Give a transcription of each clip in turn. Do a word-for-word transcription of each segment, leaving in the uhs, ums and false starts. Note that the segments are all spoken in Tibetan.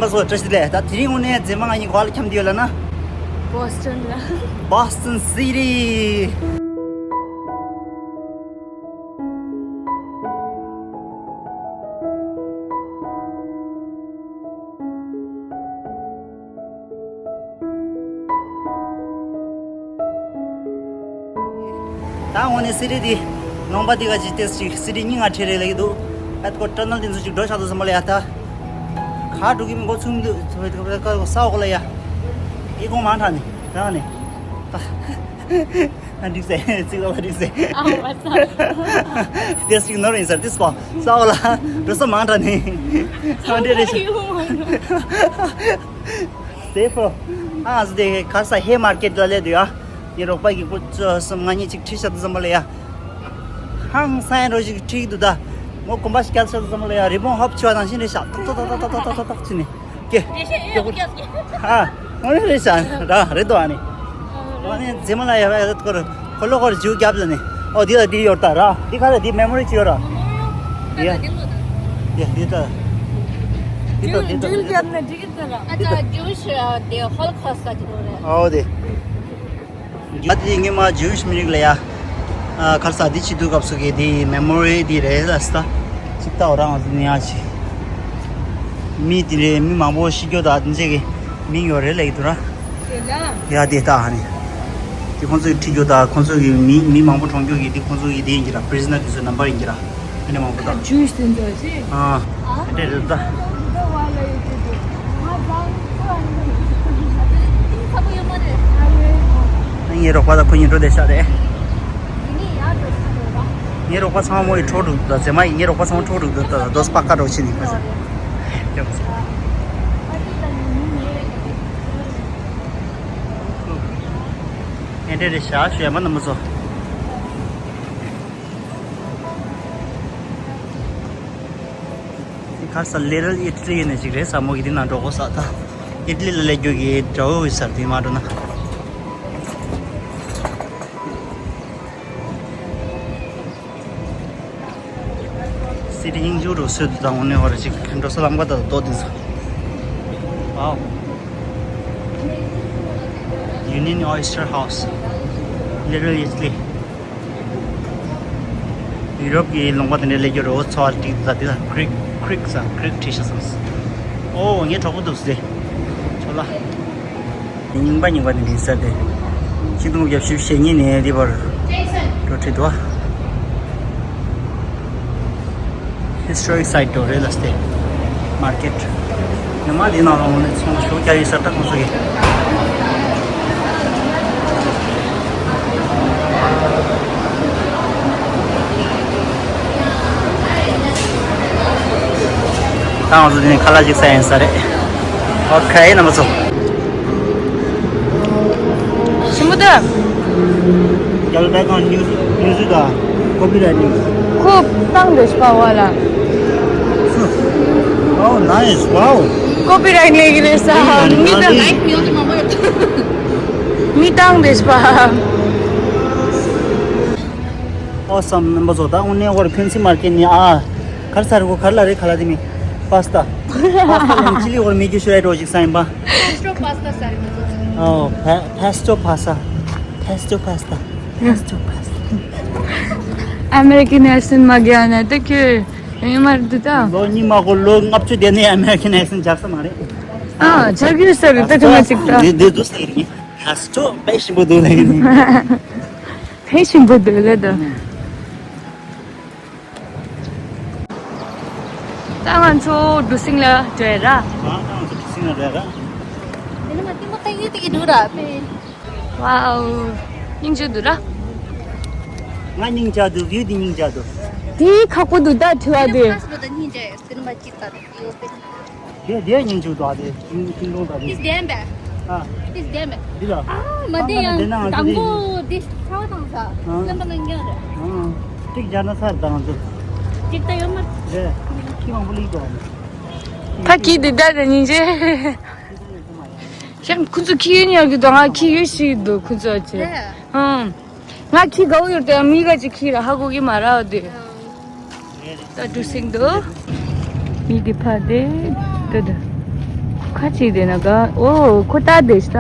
པ་སོགས་བཀྲ་ཤིས་བདེ་ལེགས། ད་དེ་རིང་དངོས་གནས་རྗེས་མ་ང་གཉིས་ག་ལ་འཁྱམས་བསྡད་ཡོད་ལབ་ན། Boston ལ། Boston City། ད་དངོས་གནས་སི་ཊི་འདི། ནང་པ་འདི་ག་ཅིག་ཏེས་ཅིག་སི་ཊི་སྙིང་ང་ཁྲེལ་རེད་ལབ་ཀྱི་འདུག་ཨ་ཁོ་ཊ་ནལ་འདི་ཚོ་ཅིག་འགྲོ་ཤག་འདུག་བསམ་པ་ལ་ཡ། ད་ག་འགྲོ་གི་མིན་མགོ་ཚོས་མི་འདུག་ས་འོག་ལ་ཡ། ཨི་ཁུང་མང་དྲགས་ནས་ད་ནས་ད། ཨ་འགྲིག་ཟེར། ཚིག་ལ་འགྲིག་ཟེར། ཨ་མ་ས། ཏེས་ཅིག་ནོར་ཡིན་ཟེར། ཏེས་པ་ས་འོག་ལ་འགྲོ་ས་མང་དྲགས་ནས་ཨ་འདྲེ་རེད་ཤག་ཡོང་མ་ཡོང་། སེ་ཕོ། ཨ་ང་ཚོ་དེ་ག་རེ་ཟ། ཧེ་མར་ཀེཊ་ལ་སླེབས་འདུག་ཡ། ངའི་རོགས་པ་གིས་སྒོ་བཅུ་གསུམ་ལྔ་གཉིས་གཅིག་ཁྲིད་ཤག་འདུག་བསམ་པ་ལ་ཡ། ཧང་སང་རོ་ཞིག་ཁྲིད་འདུག་ད། མོ་གོམ་པ་ཞིག་བརྒྱབ་ཤག་འདུག་བསམ་པ་ལ་ཡ། རི་བོང་ཧོབ་ཆེ་བ་ནང་བཞིན་རེད་ཤག་ཏག་ཏག་ཏག་བྱས་ནས་ཀྱེ། ཧ། ཨོ་རེད་རེད་ཤག་ར་རེད་དོ། ཨ་ནི། ཨ་ནི་རྗེས་མ་ལ་ཡ་བ་ཡ་ད་ཁོ་ར་ཁོ་ལོ་ཁོར་འཇུ་རྒྱབ་ལ་ནི། ཨོ་འདི་ལ་འདི་ཡོད་ད་ར། འདི་ག་རེ། འདི་མེ་མོ་རི་ཅིག་ཡོད་ར། ཡ། ཡ་འདི་ད། འདི་ད་འདི་ད། འཇུ་རྒྱབ་ན་འགྲིག་གི་ད་ར། ཨ་ད་ཇུ་ཤི་དེ་ཧོལ་ཁོ་ས་ཅིག་ཡོད་རེད། ཨོ་དེ། ད་དེ་ངས་མ་ཇུ་ཤི་མི་རིགས་ལ་ཡ། ཨ་ག་རེ་ཟ། འདི་བྱེད་དུས་སྐབས་སུ་གི་འདི་མེ་མོ་རི་འདི་རེད་ལ་ས། ཅིག་ལྟ་འོ་རང་ང་ཚོ་ནི་ཡ་ཆི། མི་དེ་རེད། མི་མང་པོ་ཤི་རྒྱུ་དང་དེ་འདྲས་ཀྱི་མིང་ཡོད་རེད་ལབ་ཀྱི་འདུག་ར། དེ་ལ། ཡ་དེ་ལྟ་ཧ་ནི། དེ་ཁོང་ཚོས་ཁྲིད་རྒྱུ་དང་ཁོང་ཚོ་གི་མི་མི་མང་པོ་གྲོངས་རྒྱུ་གི་དེ་ཁོང་ཚོ་གི་དེ་ཡིན་གྱི་ར། པི་རི་ཛི་ནར་དེ་ཚོའི་ནམ་བར་ཡིན་གྱི་ར། ཨ་ནི་མང་པོ་དང་། ཇུས་དེ་ཚོ་ཞིག་ཨ། དེ་རེད་ད། ངའི་རོགས་པ་དང་ཁོ་གཉིས་འགྲོ་བསྡད་ཤག་རེད། ངའི་རོགས་པ་ཚང་མ་མོ་ཡི་འཕྲོ་འགྲོ་འདུག་ད་རྗེས་མ་ཡི་ངའི་རོགས་པ་ཚང་མ་འཕྲོ་འགྲོ་འདུག་ད་རྡོ་སྤ་ཀ་འགྲོ་ཕྱིན་ནས་ཁ་ཤས། ཨེ་འདྲས་རེད་ཤག་ཞུ་ཡ་མ་རྣམ་པ་ཚོ། འདི་ག་རེ་ཟ། Little Italy ནས་ཅིག་རེད་ཟ། མོ་གི་འདི་ནང་འགྲོ་དགོས་ས། ད་ཨི་ཏི་ལི་ལ་སླེབས་རྒྱུ་གི་དགྲ་བོ་ཡོད་ས་རེད། འདི་མ་འགྲོ་ན། སི་ཊི་སྙིང་རྗེ་པོ་འདུག་སེ་དུ་དང་འོ་ནས་འོ་རེ་ཅིག་འགྲོ་ས་ལམ་ཁ་དང་རྡོ་འདི་ཚོ། Wow. Union Oyster House, Little Italy. ཡུ་རོབ་ཀྱི་ལུང་པ་དེ་འདྲའི་སླེབས་རྒྱུ་རེད། འོ་ཚོ་བ་ཏིག་ཙ་འདི་ལ་ཀྲིག་ཀྲིག་ཟེར། ཀྲིག་བྲིས་ཤག་ཟེར། ཨོ་ངའི་གྲོགས་པོ་འདུག་ཟེར། ཆོག་ལ། རྙིང་པ་རྙིང་པ་དེ་འདྲའི་ཟེར་ཏེ། ཆིག་སྟོང་དགུ་བརྒྱ་བཞི་བཅུ་ཞེ་གཉིས་ནས་འདི་བར་འགྲོ་ཁྲིད་འདུག་ཨ། Historic site འགྲོ་རེད་ལ་སྟེ། མར་ཀེཊ། ཉི་མ་འདི་ནང་ལ་འོང་ནས་ཚོང་ཞོ་རྒྱག་ཡོད་ས་ད་ཁོང་ཚོ་གི། ད་ང་ཚོ་འདི་ནས་ཁ་ལག་ཅིག་ཟ་ཡིན་ས་རེད། ཨོ་ཁེ། རྣམ་པ་ཚོ། ཞིམ་པོ་འདུག Y'all back on news, news ད་copyright news. ཁོ་བཏང་འདོད་པ་བ་ལ། Oh, nice. Wow. Copyright ལས་ཀྱི་རེད་ས། མི་དང་། མི་བཏང་འདོད་པ། Awesome. རྣམ་པ་ཚོ། ད་དངོས་གནས་ཧོར་ཕན་སི་མར་ཀེཊ་ནས་ཨ། ག་རེ་ཟ་རེད་གོ། ག་རེ་ལབ་རེད། ཁ་ལག་དེ་མིན། པ་སི་ཏ། པ་སི་ཏ་དང་ཅི་ལི་ཧོར་མི་རྒྱུ་ཤོ་ཡ་འགྲོ་ཞིག་ཟ་ཡིན་པ། Pesto pasta ཟ་རེད་མ་གཏོགས། ཨོ། Pe- pesto pasta. Pesto pasta. Pesto pasta. American accent མ་རྒྱག་ན་ད་ཁྱོད་ཡོད་མ་རེད་ད། ལོ་གཉིས་མ་གོ་ལོ་ལྔ་བཅུ་དེ་ནས་American accent རྒྱག་ས་མ་རེད། ཨ་ཇག་ཡོད་ས་རེད་ད་ཁྱོད་མ་གཅིག་ད། འདི་འདི་འདུག་ཟེར་ནི། Pesto དཔེ་ཞིམ་པོ་འདུག་ལབ་ནི། དཔེ་ཞིམ་པོ་འདུག་ལབ་ད། ད་ང་ཚོ་གྲུ་གཟིངས་ལ་འགྲོ་ཡ་ར། ཨ་ད་ང་ཚོ་གྲུ་གཟིངས་ལ་འགྲོ་ཡ་ར། དེ་ནི་མ་ཏི་མ་ཏི་ཡི་ཏི་གི་འགྲོ་ར་པེ། Wow. སྙིང་རྗེ་འདུག་ར། ང་སྙིང་རྗེ་འདུག་བིའུ་འདི་སྙིང་རྗེ་འདུག་དེ་ཁག་པོ་འདུག་ད་དྲི་བ་དེ། ཁ་སི་ལོ་ད་སྙིང་རྗེ་ཡོད། དེ་ནི་མ་ཅི་ད་ཡོད་པེ། དེ་དེ་སྙིང་རྗེ་འདུག་ཨ་དེ་ཤིང་ཤིང་སྡོང་ད་དེ། ཏིས་ལྡན་པས། ཨ། ཏིས་ལྡན་པས། འདི་ལ། ཨ་མ་དེ་ཡང་དང་པོ་དེ་ཚ་བ་དང་ས། ཨ། རྣམ་པ་ལ་འགྱངས་རེད། ཨ། ཏིག་རྒྱ་ན་ཚ་དང་ཚོ། ཅིག་ད་ཡོད་མ། རེད། ཁྱི་མང་པོ་ལིག་དོ། ཕ་གི་འདི་ད་དེ་སྙིང་རྗེ། ཡང་ཁོ་ཚོ་ཁྱི་ཡོད་ཉར་གི་དང་ང་ཁྱི་ཡོད་ཞིག་འདུག་ཁོ་ཚོ་ཅེ། རེད། ཨང་། ང་ཁྱི་དགའ་བོ་ཡོད་དེ་མི་ག་ཅིག་ཁྱི་ར་ཧ་གོ་གི་མ་ར་བ་དེ། ད་གྲུ་གཟིངས་འདུག་མི་དེ་ཕ་དེ་དེ་དེ། ཁ་ཅིག་དེ་ན་ག་ཨོ་ཁོ་ད་དེ་ཤ་ད།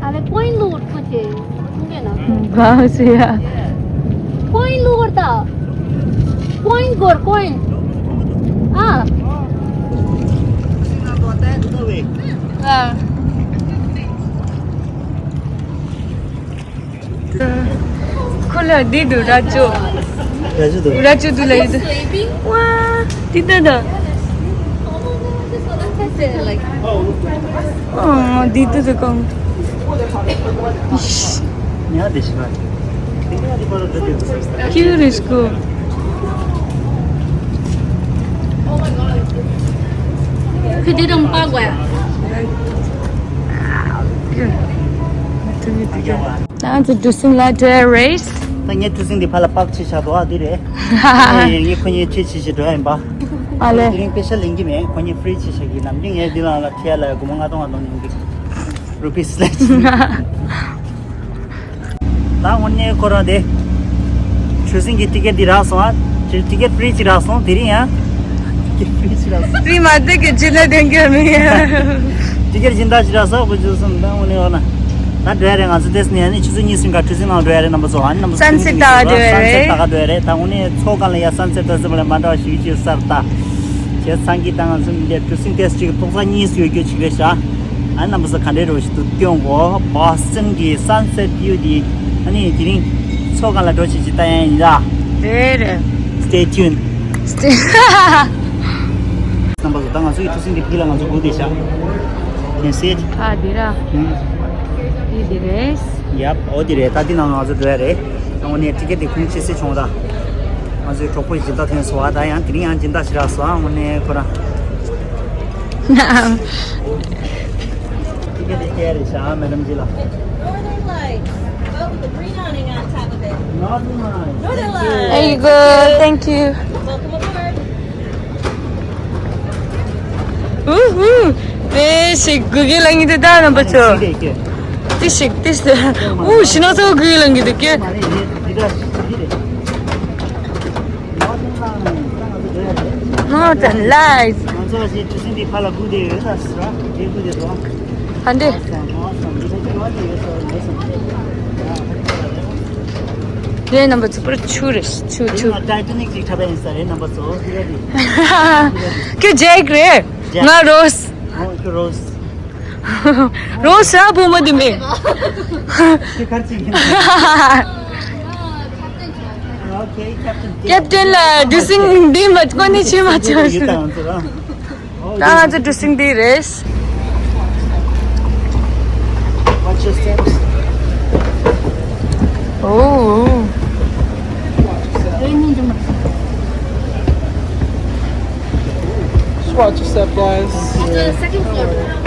ཨ་ལེ་ཀོ་ཡིན་ལུག་ཁོ་ཅེ། ག་ཤེ་ཡ། ཀོ་ཡིན་ལུག་ད། ཀོ་ཡིན་གོར་ཀོ་ཡིན། ཨ། ཨ། ཁོ་ལ་འདི་འདུག་ར་ཅོ། ར་ཅོ་འདུག་ར་ཅོ་འདུག་ལ་ཡི་འདུག་ཝ། འདི་ལྟ་ད། ཨོ་འདི་ལྟ་ད་གང་། ཉ་དེ་ཤི་བ། ཁྱི་རེ་སི་ཀོ། ཁྱི་འདི་དང་པ་དགོས། ང་ཚོ་གྲུ་གཟིངས་ལ་འགྲོ་ཡ་རེད། ད་ངས་གྲུ་གཟིངས་འདི་ཕར་ལ་པག་ཕྱིས་བཞག་འདུག་ཨ་འདི་རེད། ངས་ཁོ་གཉིས་ཁྲིད་ཕྱིས་ཤིག་འགྲོ་ཡ་ཡིན་པ། ཨ་ལེ། དེ་རིང་པེ་ཤ་ལེན་གྱི་མེད། ཁོ་གཉིས་ཕི་རི་ཕྱིས་བཞག་གི་ནམ་རྒྱུན་ངས་འདི་ལ་ལ་ཁྲལ་ལ་སྒོར་མོ་ལྔ་སྟོང་ལྔ་སྟོང་ལེན་གྱི། རུ་པི་སི་ལེན་གྱི། ད་དངོས་གནས་ཁོ་རང་དེ། གྲུ་གཟིངས་ཀྱི་ཊི་ཀེཊ་འདི་རག་སོང་ཨ། ཊི་ཀེཊ་ཕི་རི་ཅིག་རག་སོང་དེ་རིང་ཡང་། ཊི་ཀེཊ་ཕི་རི་ཅིག་རག་སོང་། ཕི་རི་མ་བསྡད་ཀྱི་ཅི་ལ་དོན་གྱི་མི། ཊི་ཀེཊ་སྦྱིན་བདག་ཅིག་རག་སོང་བུ་ཇུ་སོང་ད་དངོས་གནས་འོ་ན། ད་འགྲོ་ཡ་རེད། ང་ཚོ་ཏེས་ནས་ནི་ཆུ་ཚོད་གཉིས་སུ་འགའ་གྲུ་གཟིངས་ནང་འགྲོ་ཡ་རེད། རྣམ་པ་ཚོ་ཨ་ནི་རྣམ་པ་ཚོ་སན་སེཊ་ལྟ་ག་འགྲོ་ཡ་རེད། སན་སེཊ་ལྟ་ག་འགྲོ་ཡ་རེད། ད་དངོས་གནས་ཚོགས་སྒང་ལ་ཡ་སན་སེཊ་ལྟ་ཟེར་བ་ལས་མ་འདྲ་བ་ཞིག་ཅིག་གསར་ལྟ། བྱས་ཙང་གི་ད་ང་ཚོ་འདི་འདྲའི་གྲུ་གཟིངས་ཏེས་ཅིག་ཐོག་ས་གཉིས་སུ་ཡོད་རྒྱུ་ཅིག་རེད་ཤག་ཨ་རྣམ་པ་ཚོ་ག་འདྲའི་རོ་ཞིག་ཏུ་སྟོན་གོ། བོ་སི་ཊོན་གྱི་སན་སེཊ་བིའུ་འདི་ཨ་ནི་དེ་རིང་ཚོགས་སྒང་ལ་འགྲོ་བྱེད་ཅིག་ལྟ་ཡ་ཡིན་ད། རེད་རེད། Stay tuned. རྣམ་པ་ཚོ་ད་ང་ཚོ་ཡི་གྲུ་གཟིངས་འདི་ཕི་ལ་ང་ཚོ་སྒུག་བསྡད་ཤག Can see it? ཨ་འདི་ར། ཨུམ། འདི་འདི་རེད། ཡབ། འོ་འདི་རེད། ད་འདི་ནང་ང་ཚོ་འགྲོ་ཡ་རེད། ད་དངོས་གནས་ཊི་ཀེཊ་འདི་ཁུངས་ཅི་སེ་བྱུང་ད། ང་ཚོའི་གྲོགས་པོ་ཡི་སྦྱིན་བདག་ཐོན་སོང་བ། ད་ཡང་དེ་རིང་ཡང་སྦྱིན་བདག་ཞིག་རག་སོང་ཨ། དངོས་གནས་ཁོ་རང་། ཊི་ཀེཊ་འདི་སྟེར་རེད་ཤག་མེ་ཌམ་ཇི་ལ། Northern Lights. Oh, with the green awning on top of it. Northern Lights. Northern Lights. There you go. Thank you. Welcome aboard. ཨུ་ཧུ། དེ་ཞིག་གུ་གུ་ལ་ངེས་དེ་ད་རྣམ་པ་ཚོ། ཏི་ཞིག་ཏི་ཞིག་ཨུ་ཤི་ན་ཚོ་གུ་གུ་ལ་ངེས་དེ་ཀྱེ། Northern Lights. ང་ཚོ་ཞིག་གྲུ་གཟིངས་འདི་ཕར་ལ་སྒུག་བསྡད་ཡོད་ད་ཟེར་བ། དེ་སྒུག་བསྡད་འདུག་ཨ་འདྲེ། དེ་རྣམ་པ་ཚོ་པར་ཆུ་རེད་ཆུ་ཆུ། ང་ཊའི་ཊ་ནིག་ཅིག་འཁྲབ་པ་ཡིན་ས་རེད་རྣམ་པ་ཚོ། ཁྱོད་ཇེག་རེད། ཇེག་ང་རོ་སི། ཨོ་ཁྱོད་རོ་སི། རོ་སི་ར་བུ་མོ་དེ་མེད། ཁྱོད་ག་རེ་བྱེད་ཀྱི་ཡིན། ཨོ་ཁེ་ཁེབ་ཊན། ཁེབ་ཊན་ལ་གྲུ་གཟིངས་འདི་མ་ཁོ་ནི་ཆེ་མ་ཆེ། ཡོད་ད་ང་ཚོ་ར། ད་ང་ཚོ་གྲུ་གཟིངས་འདི་རེད། Watch your steps. Oh. Just watch your step, guys. It's the second floor.